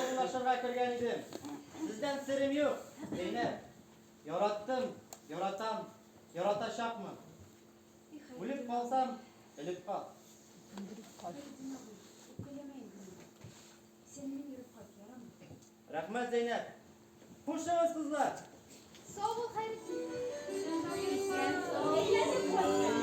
Саубуллашырга кергән идем. Сездән серем юк, Зәйнәп. Яраттым, яратам, яратачакмын. Үлеп калсам, үлеп кал. Хәйретдин абый, үпкәләмә инде миңа. Син мин йөреп кайт, ярамы? Рәхмәт, Зәйнәп. Хушыгыз, кызлар. Сау бул, Хәйретдин. Исән-сау. Әйләнеп кайт.